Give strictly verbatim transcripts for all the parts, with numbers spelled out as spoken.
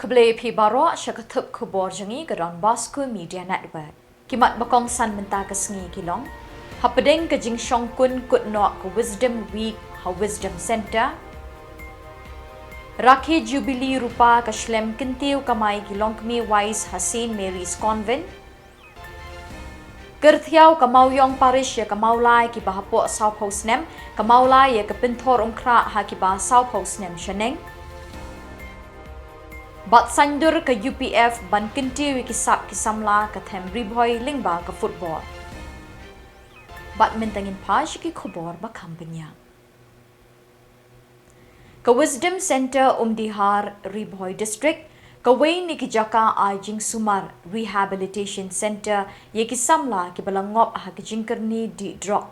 Khublei phi baroh sha ka thup khubor jong ngi ka Don Bosco Media Network. Ki mat ba kongsan mynta ka sngi ki long: hapdeng ka jingshongkun kut noh ka Wisdom Week ha Wisdom Centre. Rakhe Jubilee Rupa ka shlem kyntiew kamai ki longkmie Wise ha Saint Mary's Convent. Kyrthiaw ka Mawiong Parish ïa ka Mawlai kiba hapoh sawphew snem, ka Mawlai ïa ka Pynthor Umkhrah ha kiba sawphew snem shaneng. Bad saiñdur ka U P F ban kyntiew ïa ki sap ki samla ka them Ri Bhoi lyngba ka football. Bad mynta ngin phai sha ki khubor ba kham bniah. Ka Wisdom Centre Umdihar, Ri Bhoi District, kawei na ki jaka ai jingsumar, Rehabilitation Centre, ïa ki samla kiba la ngop ha ka jingkyrni dih drok.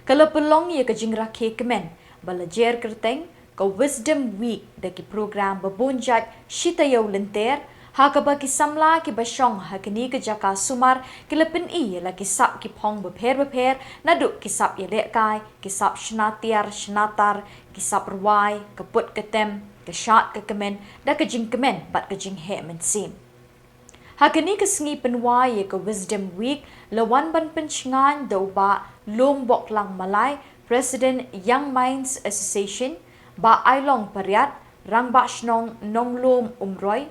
Ka la pynlong ïa ka jingrakhe kmen ba la jer kyrteng ka Wisdom Week da ki program ba bun jait shi taïew lynter, ha kaba ki samla kiba shong ha kane ka jaka sumar ki la pyni ïa la ki sap ki phong bapher bapher, naduh ki sap ïalehkai, ki sap shna tiar shna tar, ki sap rwai, ka put ka tem, ka shad ka kmen, da ka jingkmen bad ka jingheh mynsiem. Ha kane ka sngi pynwai ïa ka Wisdom Week la wan ban pynshngaiñ da u Bah Lumboklang Malai, President Young Minds Association, Bah Ailong Pariat, Rangbah Shnong Nonglum Umroi,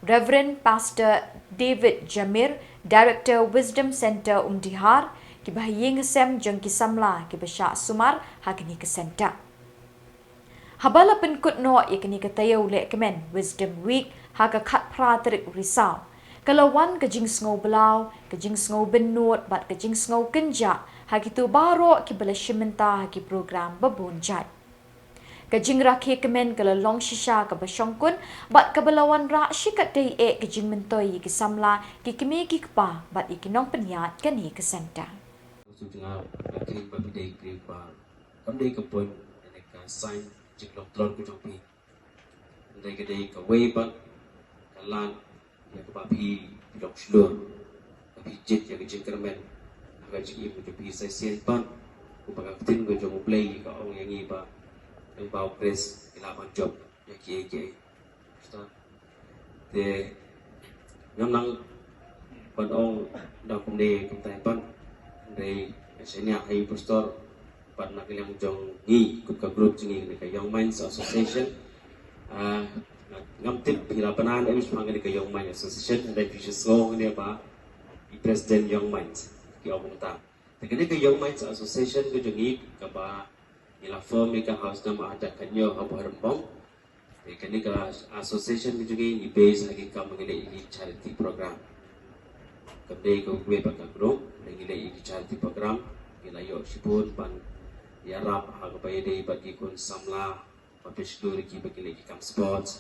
Reverend Pastor David Jamir, Director Wisdom Centre Umdihar, kiba ha ïing ha sem jong ki samla kiba shah sumar ha kane ka centre. Haba la pynkut noh ïa kane ka taïew lehkmen Wisdom Week ha ka khatphra tarik Risaw, ka la wan ka jingsngew blau, ka jingsngew bynnud bad ka jingsngew kynjah ha kito baroh kiba la shim bynta ha ki program ba bun jait. Ka jingrakhe kmen ka la long shisha kaba shongkun bad kaba la wanrah shikatdei eh ka jingmyntoi ïa ki samla, ki kmie ki kpa bad ïa ki nongpynïaid kane ka centre. Shu jngai, ka kheiñ ba phi dei briew ba kam dei ka point, ka dei ka sign jinglong tlot ka jong phi. Ka dei, ka dei kawei pat ka lad ïa kaba phi, phi long shlur, ba phi jied ïa ka jingkyrmen ha ka jingim ka jong phi. Sa shisien pat, kumba ka ktien ka jong U Blei ka ong ïa ngi ba, tang ba U Khrist ki lah ban jop ïa kiei kiei. Te ngam nang ban ong da kumne kumtai pat, hynrei nga shaniah ha i pastor pat na ka liang jong ngi kum ka group jong ngi, kane ka Young Minds Association. Ah, ngam tip phi la pynah ne em shaphang kane ka Young Minds Association, hynrei phi shu sngew kane ba i president Young Minds ki ong kumta. Te kane ka Young Minds Association ka jong ngi kaba ngi la form ïa ka ha u snem ar hajar khathynñiew ha Bhoirymbong. Te kane ka association ka jong ngi ngi base ha ki kam ba ngi leh ïa ki charity program. Kam dei kawei pat ka group, ngi leh ïa ki charity program, ngi la ïoh shibun ban ïarap ha kaba ïadei bad ki khun samla, ba phi shlur ïa ki ba ki leh ki kam sports.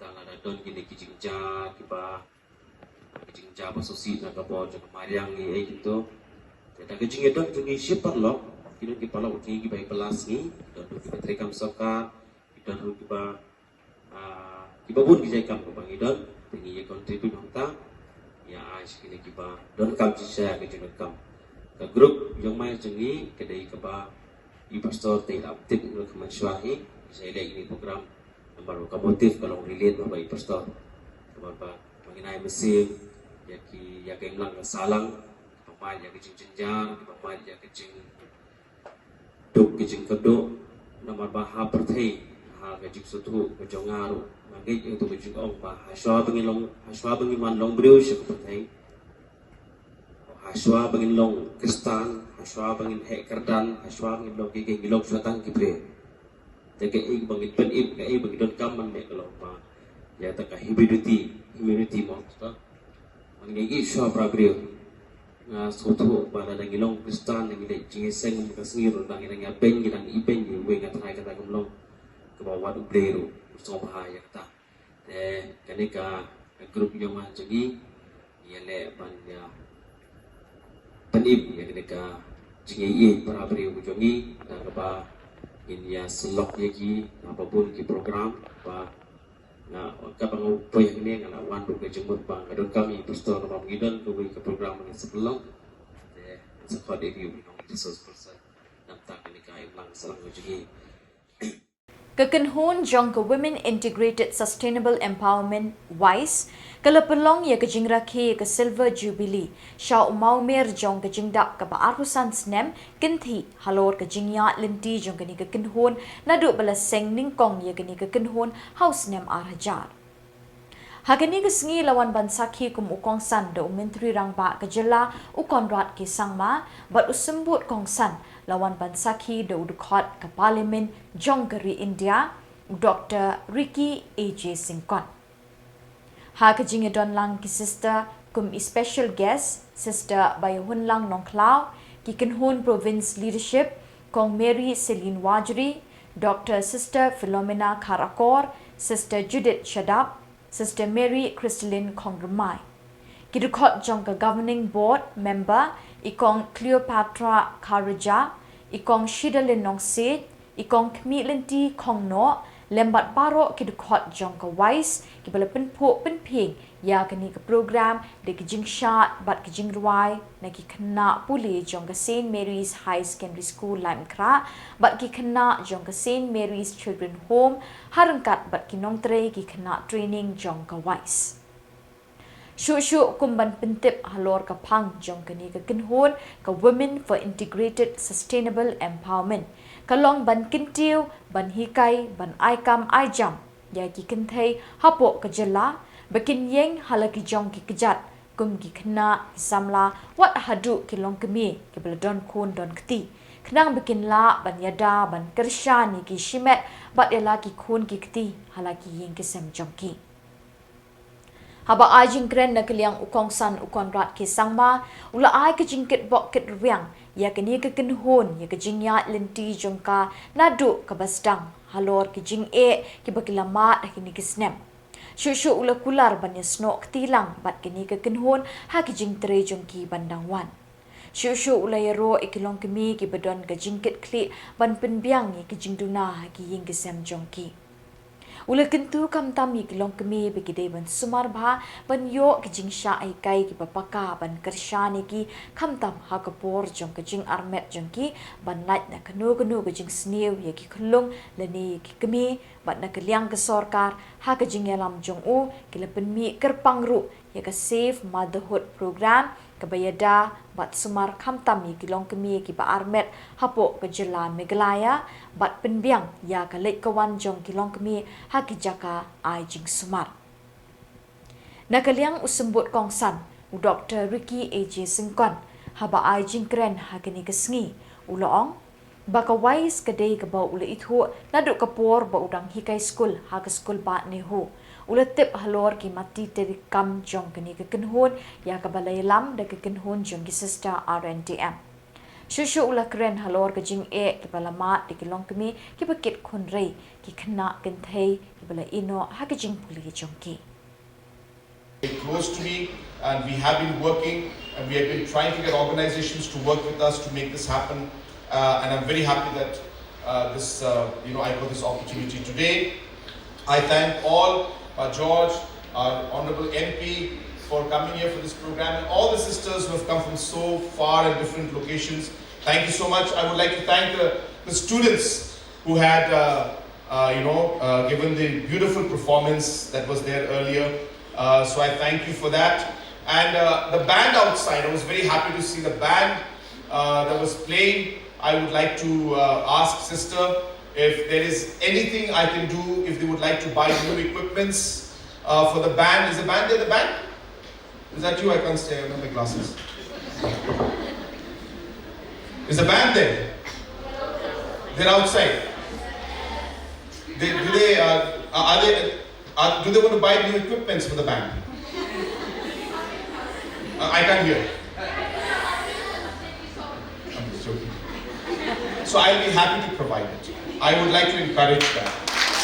Tang lada don kine ki jingjia kiba, ki jingjia ba sngewsih na ka bor jong ka mariang, ei ei kito. Te da ka jingïadon jong ngi shi paralok, ki don ki paralok ki, kiba ïa pynlong sngi, ki don ruh kiba trei kam sorkar, ki don ruh kiba, ah, kiba bun ki jait kam kaba ngi don, te ngi ïa contribute hangta ïa ai sha kine kiba donkam shisha ka jingdonkam. Ka group Young Minds jong ngi ka dei kaba i pastor te i la tip ruh ka mynshuwa hi, sa i leh ïa kine program. Namar ba ka motive ka long relate bha bad i pastor. Namar ba, ba ngin ai mynsiem ïa ki, ïa ka imlang ka sahlang, ba mad ïa ka jingjynjar, ba mad ïa ka jingduk ka jingkyrduh. Namar ba ha pyrthei, ha ka jingsngewthuh ka jong nga ruh, nga ngeit ïa uto ka jingong ba hashwa ba ngin long, hashwa ba ngin wan long briew sha ka pyrthei, hashwa ba ngin long Khristan, hashwa ba ngin heh kyrdan, hashwa ba ngin long kiei kiei, ngi long shuwa tang ki briew. Te kaei ba ngin pynim, kaei ba ngin donkam ban leh ka long ba ïa kata ka humility, humility mo, to. Ban ngin ïeit shuwa para briew. Nga sngewthuh ba lada ngi long Khristan, ngi leh jingïaseng kum ka sngi ruh, lada ngi dang ïabeiñ, ngi dang ibeiñ ïa uwei, nga tharai kata kam long kaba wat U Blei ruh u sngewbha ïa kata. Te kane ka, ka group Young Minds jong ngi, ngi ïaleh ban ïa pynim ïa kane ka jingïeit para briew ka jong ngi, da kaba ngin ïa sylloh ïa ki, na ba bun ki program, ba nga, kaba nga poi hangne nga la wan ruh ka jingmut ba nga donkam i pastor, namar ba ngi don kawei ka program ba ngin sa pynlong. Te ngin sa khot ïa ki, u nong resource person, na bynta kane ka imlang sahlang ka jong ngi. Ka kynhun jong ka Women Integrated Sustainable Empowerment, WISE, ka la pynlong ïa ka jingrakhe ïa ka Silver Jubilee sha u mawmer jong ka jingdap kaba arphew san snem kynthih halor ka jingïaid lynti jong kane ka kynhun naduh ba la seng nyngkong ïa kane ka kynhun ha u snem ar hajar. Ha kane ka sngi la wan ban sakhi kum u kongsan da u Myntri Rangbah ka jylla u Conrad K Sangma bad u symbud kongsan la wan ban sakhi da u dkhot ka Parliament jong ka ri India, u Doktor Ricky A J Syngkon. Ha ka jingïadon lang ki sister kum i special guest, Sister Baiahunlang Nongkhlaw, ki kynhun province leadership, Kong Mary Celine Warjri, Doctor Sister Philomena Kharakor, Sister Judith Shadap, Sister Mary Christaline Khongrymai. Ki dkhot jong ka Governing Board member, i Kong Cleopatra Kharija, i Kong Shidalin Nongsiej, i Kong Khmih Lynti Khongnoh, lem bad baroh ki dkhot jong ka WISE, kiba la pynphuh pynphieng ïa kane ka program da ki jingshad bad ki jingrwai na ki khynnah pule jong ka Saint Mary's High Secondary School Laitumkhrah bad ki khynnah jong ka Saint Mary's Children Home, ha ryngkat bad ki nongtrei ki khynnah training jong ka WISE. Shuh shuh kum ban pyntip halor ka phang jong kane ka kynhun ka Women for Integrated Sustainable Empowerment, ka long ban kyntiew, ban hikai, ban ai kam ai jam ïa ki kynthei hapoh ka jylla ba kin ïeng ha la ki jong ki kjat kum ki khynnah, ki samla, wat haduh ki longkmie kiba la don khun don kti, khnang ba kin lah ban ïada ban kyrshan ïa ki shimet bad ïa la ki khun ki kti ha la ki ïing ki sem jong ki. Haba ai jingkren na ka liang u kongsan u Conrad K Sangma, u la ai ka jingkitbok kitrwiang ïa kane ka kynhun ïa ka jingïaid lynti jong ka naduh kaba sdang halor ki jingeh kiba ki la mad ha kine ki snem. Shuh shuh u la kular ban ïasnoh kti lang bad kane ka kynhun ha ki jingtrei jong ki ban dang wan. Shuh shuh u la ïaroh ïa ki longkmie kiba don ka jingkitkhlieh ban pynbiang ïa ki jingduna ha ki ïing ki sem jong ki. U la kyntu khamtam ïa ki longkmie ba ki dei ban sumar bha ban ïoh ki jingshah hikai kiba paka ban kyrshan ïa ki khamtam ha ka por jong ka jingarmet jong ki ban lait na kano kano ka jingsniew ïa ki khyllung lane ïa ki kmie. Bad na ka liang ka sorkar, ha ka jingïalam jong u, ki la pynmih kyrpang ruh ïa ka Safe Motherhood Program kaba ïada bad sumar khamtam ïa ki longkmie kiba armet hapoh ka jylla Meghalaya bad pynbiang ïa ka leit ka wan jong ki longkmie ha ki jaka ai jingsumar. Na ka liang u symbud kongsan, u Doktor Ricky A J Syngkon, haba ai jingkren ha kane ka sngi, u la ong ba ka WISE ka dei kaba u la ithuh naduh ka por ba u dang hikai skul ha ka skul bah NEHU. U la tip halor ki mati teri kam jong kane ka kynhun ïa kaba la ïalam da ka kynhun jong ki sister R N D M. Shuh shuh u la kren halor ka jingeh kiba la mad da ki longkmie kiba kit khun rei, ki khynnah kynthei kiba la ïehnoh ha ka jingpule jong ki. Very close to me, and we have been working, and we have been trying to get organizations to work with us to make this happen. Uh, and I'm very happy that uh, this, uh, you know, I got this opportunity today. I thank all, uh, George, our Honorable M P, for coming here for this program, and all the sisters who have come from so far and different locations. Thank you so much. I would like to thank the, the students who had, uh, uh, you know, uh, given the beautiful performance that was there earlier. Uh, so I thank you for that. And uh, the band outside, I was very happy to see the band uh, that was playing. I would like to uh, ask Sister if there is anything I can do, if they would like to buy new equipments uh, for the band. Is the band there, the band? Is that you? I can't see. I don't have my glasses. Is the band there? They're outside. They, do they, uh, are they, uh, do they want to buy new equipments for the band? Uh, I can't hear. I'm just joking. So I'll be happy to provide it. I would like to encourage that.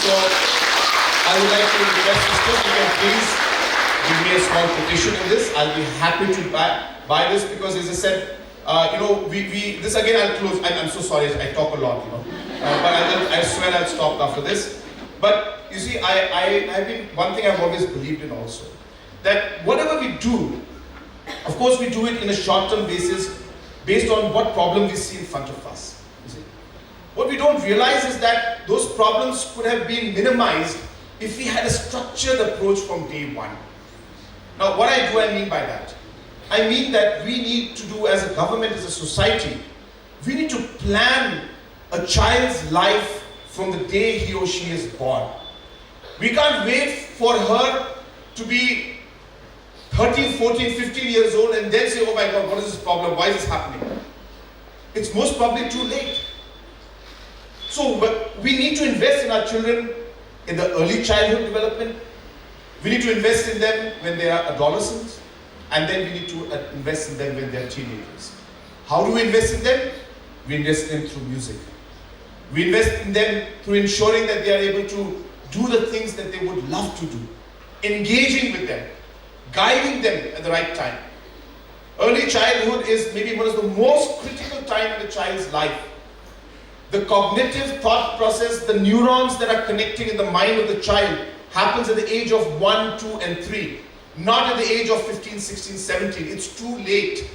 So I would like to request sisters, you can please give me a small quotation in this. I'll be happy to buy, buy this because, as I said, uh, you know, we, we this again, I'll close. I'm, I'm so sorry, I talk a lot, you know. Uh, but I, I swear I'll stop after this. But you see, I, I, I've been, one thing I've always believed in also, that whatever we do, of course, we do it in a short-term basis based on what problem we see in front of us. You see? What we don't realize is that those problems could have been minimized if we had a structured approach from day one. Now, what I do I mean by that? I mean that we need to do, as a government, as a society, we need to plan a child's life from the day he or she is born. We can't wait for her to be thirteen, fourteen, fifteen years old and then say, "Oh my God, what is this problem? Why is this happening?" It's most probably too late. So we need to invest in our children in the early childhood development. We need to invest in them when they are adolescents, and then we need to uh, invest in them when they are teenagers. How do we invest in them? We invest in them through music. We invest in them through ensuring that they are able to do the things that they would love to do, engaging with them, guiding them at the right time. Early childhood is maybe one of the most critical time in a child's life. The cognitive thought process, the neurons that are connecting in the mind of the child, happens at the age of one, two, and three, not at the age of fifteen, sixteen, seventeen. It's too late.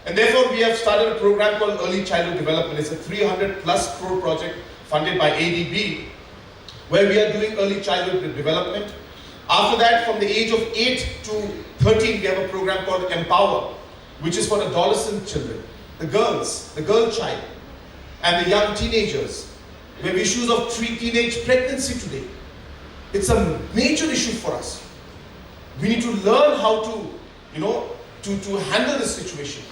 And therefore, we have started a program called Early Childhood Development. It's a three hundred plus crore project funded by A D B, where we are doing early childhood de- development. After that, from the age of eight to thirteen, we have a program called Empower, which is for adolescent children, the girls, the girl child, and the young teenagers. We have issues of three teenage pregnancy today. It's a major issue for us. We need to learn how to, you know, to, to handle this situation.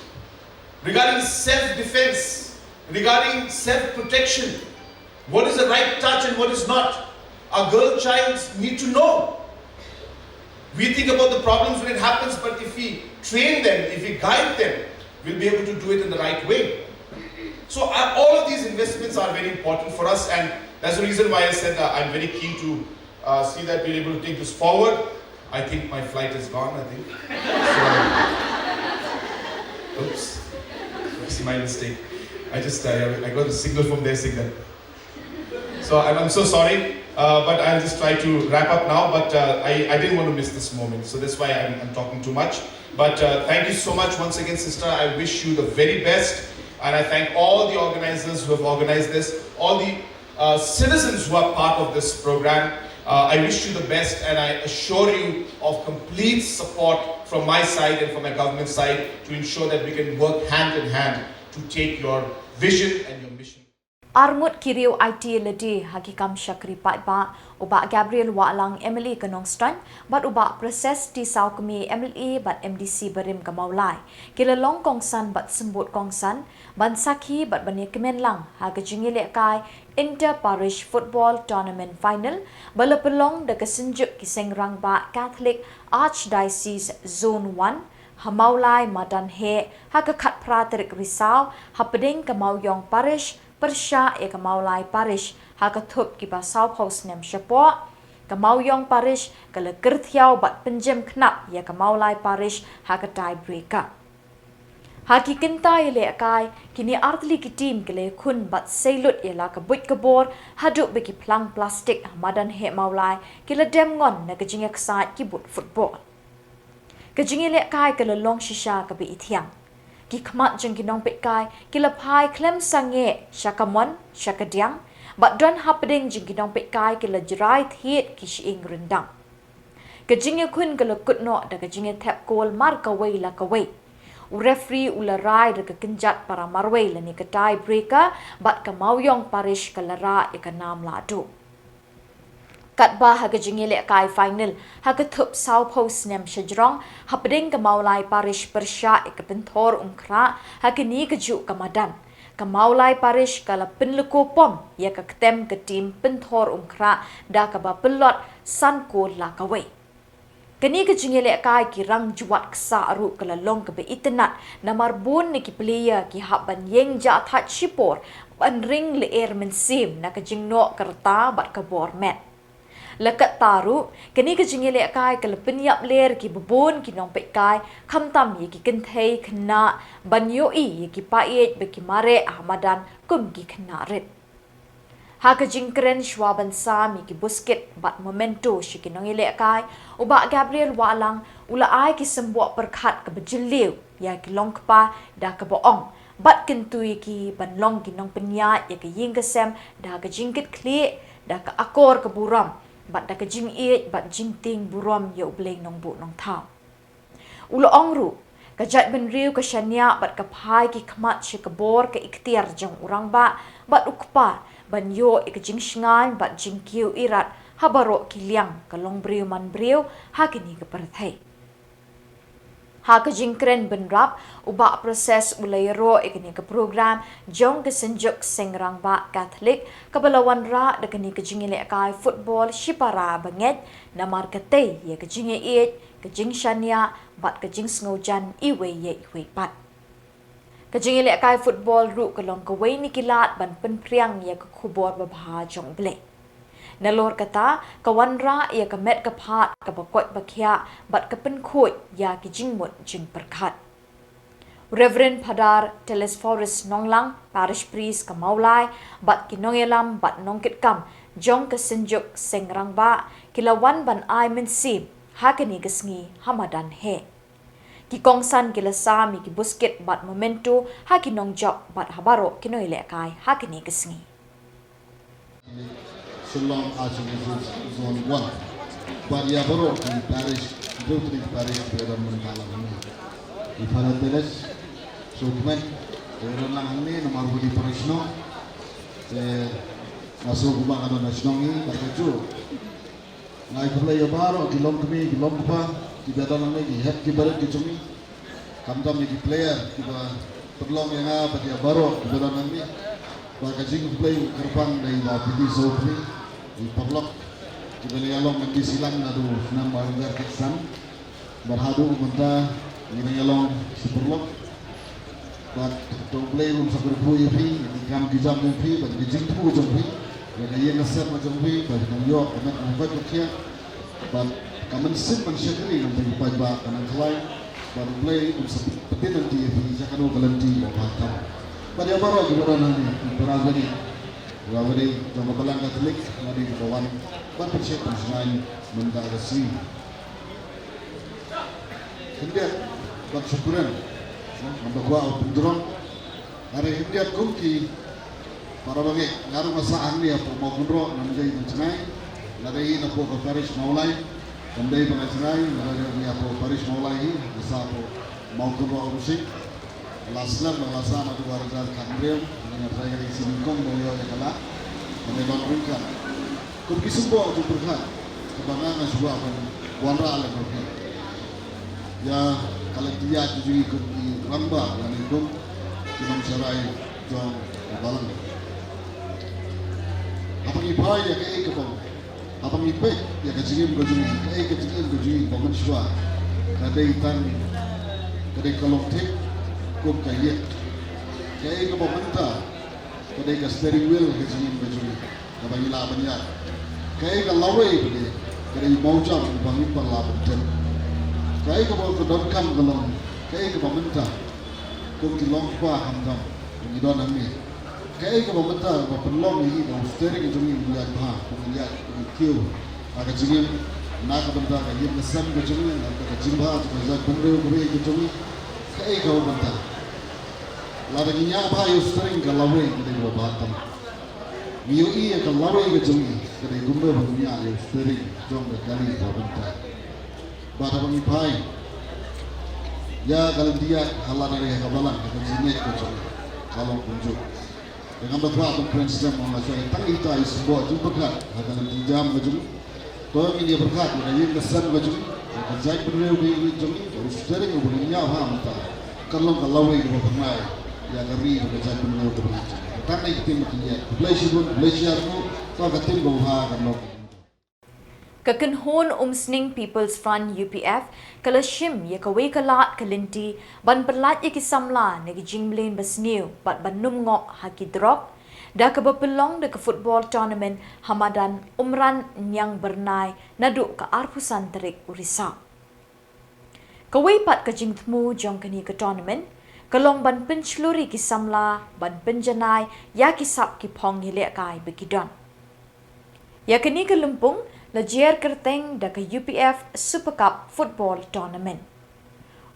Regarding self-defense, regarding self-protection, what is the right touch and what is not? Our girl childs need to know. We think about the problems when it happens, but if we train them, if we guide them, we'll be able to do it in the right way. So uh, all of these investments are very important for us, and that's the reason why I said uh, I'm very keen to uh, see that we're able to take this forward. I think my flight is gone, I think. So, oops. That's my mistake. I just, I, I got a signal from their signal. So I'm, I'm so sorry, uh, but I'll just try to wrap up now. But uh, I, I didn't want to miss this moment, so that's why I'm, I'm talking too much. But uh, thank you so much once again, sister. I wish you the very best, and I thank all the organizers who have organized this, all the uh, citizens who are part of this program. Uh, I wish you the best, and I assure you of complete support from my side and from my government side to ensure that we can work hand in hand to take your vision and your mission. Arngut ki riew aiti lade ha ki kam shakri paidbah u Bah Gabriel Wahlang, M L A ka Nongstoin, bad u Bah Prases T Sawkmie, M L A bad M D C barim ka Mawlai, ki la long kongsan bad symbud kongsan ban sakhi bad ban ïakmen lang ha ka jingïalehkai Inter Parish Football Tournament Final ba la pynlong da ka Synjuk ki Seng Rangbah Catholic Archdiocese Zone One ha Mawlai Madan Heh ha ka khatphra tarik Risaw hapdeng ka Mawiong Parish pyrshah ïa ka Mawlai Parish ha ka thup kiba sawphew snem shapoh, ka Mawiong Parish ka la kyrthiaw bad pynjem khnap ïa ka Mawlai Parish ha ka tie breaker. Ha ki kynta ïalehkai, kine artylli ki team ki la ïakhun bad seilut ïa la ka buit ka bor haduh ba ki phlang plastik ha Madan Heh Mawlai ki la dem ngon na ka jingïaksaid ki boot football. Ka jingïalehkai ka la long shisha kaba ithiang. Ki khmat jong ki nongpeitkai ki la phai khlem sangeh sha kamon sha kadiang, bad don hapdeng jong ki nongpeitkai ki la jrai thied ki shyieng ryndang. Ka jingïakhun ka la kut noh da ka jingïathep kol mar kawei la kawei. U referee u la rai da ka kynjat para marwei lane ka tie breaker bad ka Mawiong Parish ka la rah ïa ka nam lahduh. Katba ha ka jingïalehkai final ha ka thup sawphew snem shajrong hapdeng ka Mawlai Parish pyrshah ïa ka Pynthor Umkhrah ha kane kajuh ka madan, ka Mawlai Parish ka la pynlyko pom ïa ka ktem ka team Pynthor Umkhrah da kaba pynlot san kol la kawei. Kane ka jingïalehkai ki rang jwat ksah ruh ka la long kaba itynnad namar bun na ki player ki hap ban ïeng jahthait shipor ban ring lyer mynsiem na ka jingnoh ka rta bad ka bor met. La katta ruh, kane ka jingïalehkai ka la pynïap ler ïa kiba bun ki nongpeitkai, khamtam ïa ki kynthei khynnah, ban ïohi ïa ki paid bad ki mareh ha madan kum ki khynnah rit. Ha ka jingkren shuwa ban sam ïa ki buskit bad memento sha ki nongïalehkai, u Bah Gabriel Wahlang u la ai ki symboh pyrkhat kaba jylliew ïa ki longkpa da kaba ong, bad kyntu ïa ki ban long ki nongpynïaid ïa ka ïing ka sem da ka jingkitkhlieh, da ka akor ka burom, bad da ka jingïeit bad jingtieng burom ïa U Blei Nongbuh Nongthaw. U la ong ruh, ka jaitbynriew ka shaniah bad ka phai ki khmat sha ka bor ka iktiar jong u rangbah bad u kpa ban ïoh ïa ka jingshngaiñ bad jingkiew irat ha baroh ki liang ka longbriew manbriew ha kane ka pyrthei. Ha ka jingkren bynrap, u Bah Prases u la ïaroh ïa kane ka program jong ka Synjuk Seng Rangbah Katholik kaba la wanrah da kane ka jingïalehkai football shipara bangeit, namar ka tei ïa ka jingïaieit, ka jingshaniah bad ka jingsngewjan iwei ïa iwei pat. Ka jingïalehkai football ruh ka long kawei na ki lad ban pynphriang ïa ka khubor babha jong U Blei. Nalor kata, ka wanrah ïa ka met ka phad kaba koit ba khiah bad ka pynkhuid ïa ki jingmut jingpyrkhat. Reverend Phadar Telesphorus Nonglang, Parish Priest ka Mawlai, bad ki nongïalam bad nongkitkam jong ka Synjuk Seng Rangbah ki la wan ban ai mynsiem ha kane ka sngi ha madan heh. Ki kongsan ki la sam ïa ki buskit bad memento ha ki nongjop bad ha baroh ki nongïalehkai ha kane ka sngi. Shillong Archdiocese Zone one. Bad ïa baroh ki parish, ki dewtri parish ki don mynta lang hangne. I Father Teles, sngewkmen, i don lang hangne namar ba i parish noh. Te nga sngewkmen ba ka don ha shnong hi, bad kajuh. Nga ai khublei ïa baroh ki longkmie, ki longkpa, kiba don hangne, ki hep ki barit ki jong ngi. Khamtam ïa ki player kiba pynlong ïa nga bad ïa baroh kiba don hangne. Bad ka jingkhublei kyrpang da i Bah P D Sohkmie, i paralok, kiba la ïalong mynta shi lang naduh u snem ar hajar khatsan. Bad haduh mynta ngi dang ïalong shi paralok. Bad to U Blei un sa kyrkhu ïa phi, ïa ki kam ki jam jong phi, bad ïa ki jingthmu jong phi, ïa ka ïing ka sem ka jong phi, bad ngan ïoh ka met ka pyrkhat. Bad ka mynsiem ban shakri na ka bynta ki paidbah kan nang khlaiñ, bad U Blei un sa pyntip lynti ïa phi sha kano ka lynti kaba bha tam. Bad ïa baroh kiba don hangne, ki para bangeit, kiba bangeit jong ka Balang Katholik, lane kiba wan ban pynshai pynshngaiñ mynta ka sngi. Khyndiat bad shukran, ngam da kwah ban pynjrong. Hynrei khyndiat kum ki para bangeit, nga ruh nga sah hangne hapoh Mawkynroh, ngam dei ban jngai. Nga dei napoh ka parish Mawlai, ngam dei ban jngai. Nga dei hapoh parish Mawlai hi, nga sah hapoh Mawkynroh ruh shi. La slem la sah naduh ar hajar khathynriew, nga dei ka dei ka nyngkong ba ïoh ïa ka lad. Nga dei ban ryngkat. Kum ki symboh jingpyrkhat kaba nga nga shu wanrah lem bad phi ïa ka lynti ïaid jong ngi kum ki rangbah lane kum ki nongsharai jong ka balang. Haba ngi phai ïa kaei kaba, haba ngi peit ïa ka jingim ka jong ngi, kaei ka jingim ka jong ngi ba mynshuwa ka dei tang, ka dei ka long thik kum ka ïit. Kaei kaba mynta ka dei ka steering wheel ka jingim ka jong ngi. Kaba ngi lah ban ïaid. Kaei ka lawei ba dei, ka dei mawjam uba ngim pat lah ban tip. Kaei kaba ka donkam ka long, kaei kaba mynta kum ki longkpa khamtam ba ngi don hangne. Kaei kaba mynta kaba pynlong ïa ngi ba u steering jong ngi un ïaid bha, un ïaid, un kiew ha ka jingim, na ka bynta ka ïing ka sem ka jong ngi, na ka jingbha jong ka jaitbynriew kawei ka jong ngi. Kaei kaba mynta, lada ngi ñiah bha ïa u steering ka lawei ka dei kaba bha tam. Ngi ïohi ïa ka lawei ka jong ngi ka dei kumno ba ngi ñiah ïa u steering jong ka kali kaba mynta. Bad haba ngi phai ïa ka lynti ïaid ha lade ha ka balang, ha ka jingngeit ka jong ngi ka long kumjuh. Te ngam da kwah ban kren slem, nga shu ai tang ita i symboh jingpyrkhat ha ka lynti jam ka jong ngi. To ngin ïa pyrkhat ïa ka ïing ka sem ka jong ngi, ïa ka jaitbynriew ka jong ngi, ka u steering uba ngin ñiah bha mynta. Kan long ka lawei kaba pynlait ïa ka ri bad ka jaitbynriew kaba ngin jong. Tang ïa ka ktien ba ngin ïa. Khublei shibun, khublei shihajar nguh, to ka ktien kaba bha kan long. Ka kynhun Umsning People's Front, U P F, ka la shim ïa kawei ka lad ka lynti ban pyllait ïa ki samla na ki jingmlien basniew bad ban ym ngop ha ki drok, da kaba pynlong da ka football tournament ha madan Umran Niang Byrnai naduh ka arphew san tarik u Risaw. Kawei pat ka jingthmu jong kane ka tournament ka long ban pynshlur ïa ki samla ban pynjanai ïa ki sap ki phong ïalehkai ba ki don. Ïa kane ka lympung la jer kyrteng da ka U P F Super Cup Football Tournament.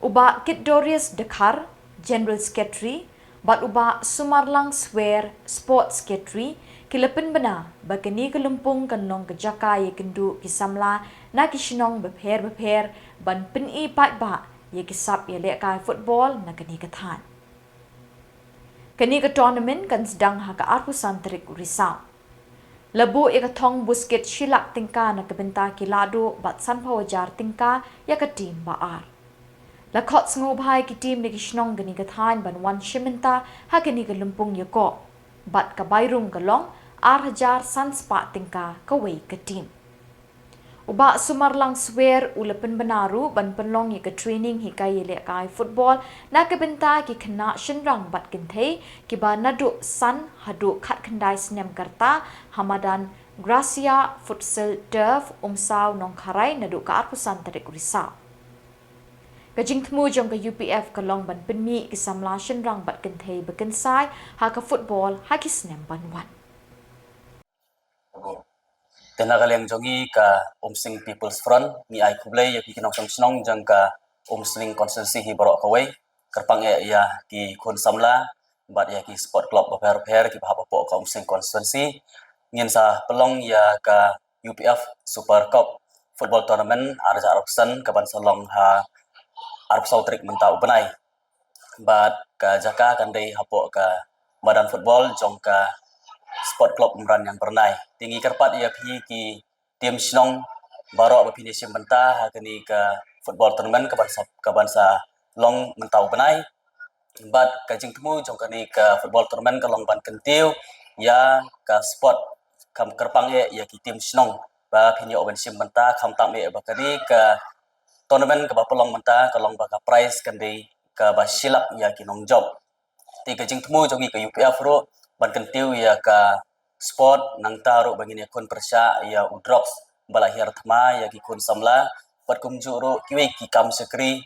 U Bah Kit Dorius Dkhar, General Secretary, Bad u Bah Sumarlang Swer, Sports Secretary, ki la pynbna ba kane ka lympung kan long ka jaka ïakynduh ki samla na ki shnong bapher bapher ban pyni paidbah ïa ki sap ïalehkai football na kane ka thaiñ. Kane ka tournament kan sdang ha ka arphew san tarik u Risaw. La buh ïa ka thong buskit shi lak tyngka na ka bynta ki lahduh bad sanphew hajar tyngka ïa ka team ba ar. La khot sngewbha ïa ki team na ki shnong kane ka thaiñ ban wan shim bynta ha kane ka lympung ïakob. Bad ka bai rung ka long ar hajar san spah tyngka kawei ka team. U Bah Sumarlang Swer u la pynbna ruh ban pynlong ïa ka training hikai ïalehkai football na ka bynta ki khynnah shynrang bad kynthei kiba naduh san haduh khatkhyndai snem ka rta ha madan Gracia Futsal Turf, Umsaw, Nongkharai naduh ka arphew san tarik u Risaw. Ka jingthmu jong ka U P F ka long ban pynmih ki samla shynrang bad kynthei ba kynsai ha ka football ha ki snem ban wan. Te na ka liang jong ngi ka Umsning People's Front, ngi ai khublei ïa phi ki nongshong shnong jong ka Umsning constituency hi baroh kawei, kyrpang eh ïa ki khun samla bad ïa ki sport club bapher bapher kiba hap hapoh ka Umsning constituency. Ngin sa pynlong ïa ka U P F Super Cup Football Tournament ar hajar arphew san kaban sa long ha arphew saw tarik mynta u bnai. Bad ka jaka kan dei hapoh ka madan football jong ka Sport Club Umran Ïangbyrnai. Te ngi kyrpad ïa phi ki team shnong baroh ba phin ïashim bynta ha kane ka football tournament kaban sa, kaban sa long mynta u bnai. Bad ka jingthmu jong kane ka football tournament ka long ban kyntiew ïa ka sport, kham kyrpang eh ïa ki team shnong ba phin ïoh ban shim bynta, khamtam eh ba kane ka tournament kaba pynlong mynta ka long ba ka prize kan dei kaba shi lak ïa ki nongjop. Te ka jingthmu jong ngi ka U P F ruh ban kyntiew ïa ka sport, nangta ruh ba ngin ïakhun pyrshah ïa u drugs ba la hiar thma ïa ki khun samla, bad kumjuh ruh kiwei ki kam shakri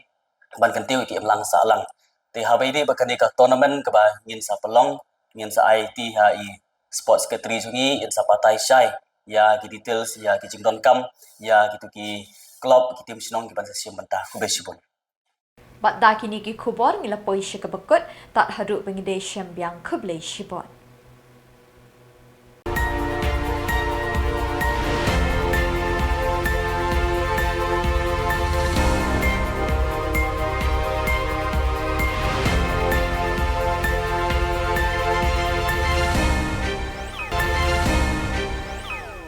ban kyntiew ïa ki imlang sahlang. Te haba ïadei bad kane ka tournament kaba ngin sa pynlong, ngin sa ai ti ha i sports secretary jong ngi, in sa batai shai ïa ki details, ïa ki jingdonkam ïa kitu ki club, ki team shnong kiban sa shim bynta. Khublei shibun. Bad da kine ki khubor ngi la poi sha kaba kut, tad haduh ba ngin ïashem biang, khublei shibun.